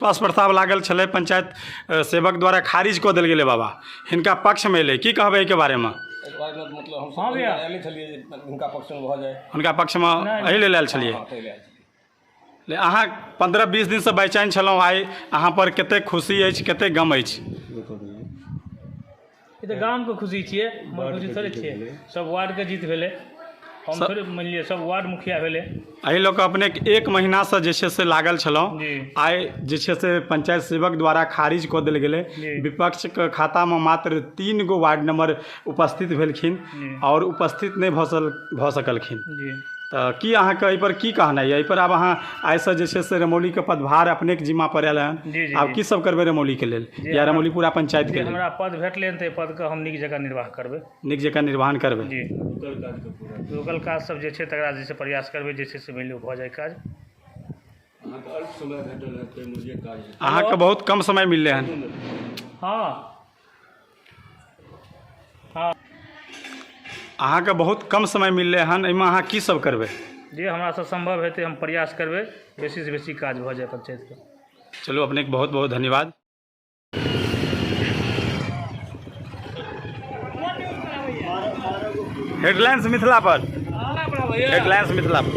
पास प्रस्ताव लागल छलै, पंचायत सेवक द्वारा खारिज कऽ देल गेलै। बाबा हिनका पक्षमे एलै, की कहबै एहिके बारेमे? एहिके बारेमे मतलब हमसब हँ भैया। आयले छलियै जे हुनका पक्षमे भऽ जाय। हुनका पक्षमे एहि लेल आयल छलियै? हँ, ताहि लेल आयल छलियै। ले, अहाँ 15-20 दिनसँ बेचैन छलहुँ, आइ अहाँ पर कतेक खुशी अछि, कतेक गम अछि? ई तऽ गामके खुशी छियै, हमर खुशी थोड़े छियै। सब वार्डके जीत भेलै, हम थोड़े मानि लिअ, सब वार्ड मुखिया भेलै। एहि लऽ कऽ अपने एक महीनासँ जे छै से लागल छलहुँ। जी। आइ जे छै से पंचायत सेवक द्वारा खारिज कऽ देल गेलै। जी। विपक्षके खातामे मात्र 3 गो वार्ड नंबर उपस्थित भेलखिन जी। आओर उपस्थित नहि भऽ सकलखिन। जी। तऽ की अहाँके एहिपर की कहनाइ यऽ? एहिपर आब अहाँ आइसँ जे छै से रमौलीके पदभार अपनेके जिम्मा पर आयल हन। जी, जी। आब जी। की सब करबै रमौलीके लेल जी, या हमरा रमौलीपुरा पंचायतके जे लेल? हमरा पद भेटलै हन, तऽ एहि पदके हम नीक जकाँ निर्वाह करबै। नीक जकाँ निर्वहन करबै। जी, रुकल काज सब जे छै तकरा जे छै प्रयास करबै, जे छै से मानि लिअ भऽ जाइ काज। अहाँके बहुत कम समय मिललै हन। हँ हँ। अहाँके बहुत कम समय मिललै हन, एहिमे अहाँ की सब करबै? जे हमरासँ सम्भव हेतै हम प्रयास करबै, बेसीसँ बेसी काज भऽ जाय पंचायतके। चलू, अपनेके बहुत बहुत धन्यवाद। हेडलाइंस मिथिला पर, हेडलाइंस मिथिला पर।